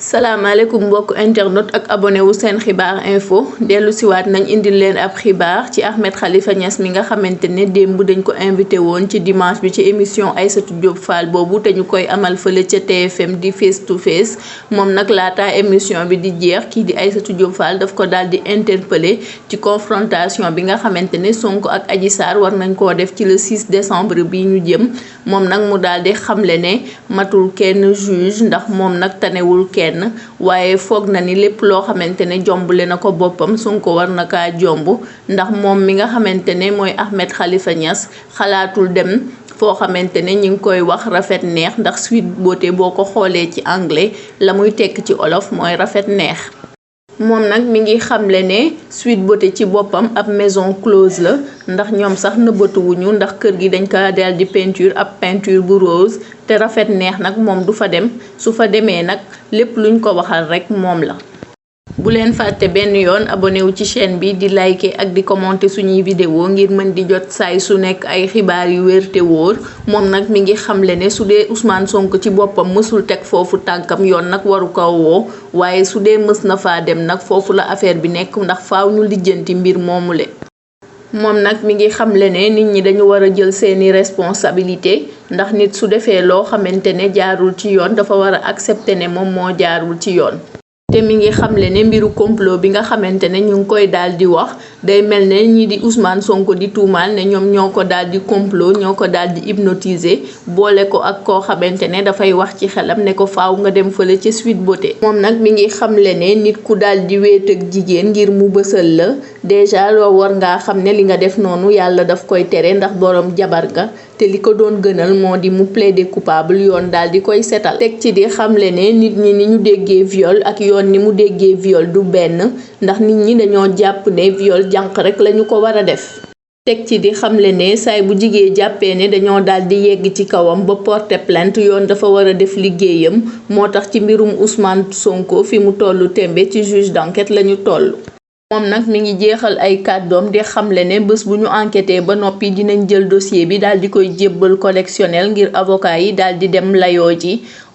salaamaaleykum mbokk internet ak abonné wu seen xibaar info dellu siwaat nañ indil leen ab xibaar ci Ahmed Khalifa Niass mi nga xamante ne démb dañ ko invité woon ci dimanche bi ci émission Aïssatou Diop Fall boobu te ñu koy amal fële ca TFM di face to face moom nag laata émission bi di jeex kii di Aïssatou Diop Fall daf ko daal di interpellé ci confrontation bi nga xamante ne Sonko ak Adji Sarr war nañ koo def ci le 6 décembre bi ñu jëm moom nag mu daal di xamle ne matul kenn juge ndax moom nag tanewul kenn waaye foog na ni lépp loo xamante ne jombule na ko boppam Sonko war na kaa jomb ndax moom mi nga xamante ne mooy Ahmed Khalifa Niass xalaatul dem foo xamante ne ñi ngi koy wax rafet neex ndax Sweet Beauté boo ko xoolee ci anglais la muy tekk ci olof mooy rafet neex. moom nag mi ngi xamle ne Sweet Beauté ci boppam ab maison close la ndax ñoom sax nëbbatuwuñu ndax kër gi dañ ko dal di peinture ab peinture bu rose te rafet neex nag moom du fa dem su fa demee nag lépp luñ ko waxal rek moom la. bu leen fàtte benn yoon abonné wu ci chaîne bi di liker ak di commenter suñuy vidéo ngir mën di jot saay su nekk ay xibaar yu wér te wóor moom nag mi ngi xamle ne su dee Ousmane Sonko ci boppam mësul teg foofu tànkam yoon nag waru ko woo waaye su dee mës na faa dem nag foofu la affaire bi nekk ndax faaw ñu lijjanti mbir moomule. moom nag mi ngi xamle ne nit ñi dañu war a jël seeni responsabilité ndax nit su defee loo xamante ne jaarul ci yoon dafa war a accepter ne moom moo jaarul ci yoon. te mi ngi xamle ne mbiru complot bi nga xamante ne ñu ngi koy daal di wax day mel ne ñii di Ousmane Sonko di tuumaal ne ñoom ñoo ko daal di complot ñoo ko daal di hypnotiser boole ko ak koo xamante ne dafay wax ci xelam ne ko faaw nga dem fële ci Sweet Beauté. moom nag mi ngi xamle ne nit ku daal di wéet ak jigéen ngir mu bësal la déjà loo war ngaa xam ne li nga def noonu yàlla daf koy tere ndax borom jabar nga. te li ko doon gënal moo di mu plaider coupable yoon daal di koy setal teg ci di xamle ne nit ñi ni ñu déggee viol ak yoon ni mu déggee viol du benn ndax nit ñi dañoo jàpp ne viol jànq rek lañu ko war a def. teg ci di xamle ne saay bu jigee jàppee ne dañoo daal di yegg ci kawam ba porter plainte yoon dafa war a def liggéeyam moo tax ci mbirum Ousmane Sonko fi mu tollu tembe ci juge d'enquête lañu toll. moom nag mi ngi jeexal ay kàddoom di xamle ne bés bu ñu enquêté ba noppi dinañ jël dossier bi daal di koy jébbal correctionnel ngir avocat yi daal di dem layoo ji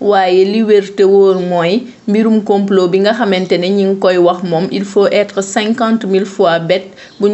waaye li wér te wóor mooy mbirum complot bi nga xamante ne ñi ngi koy wax moom il faut être 50 000 fois bête.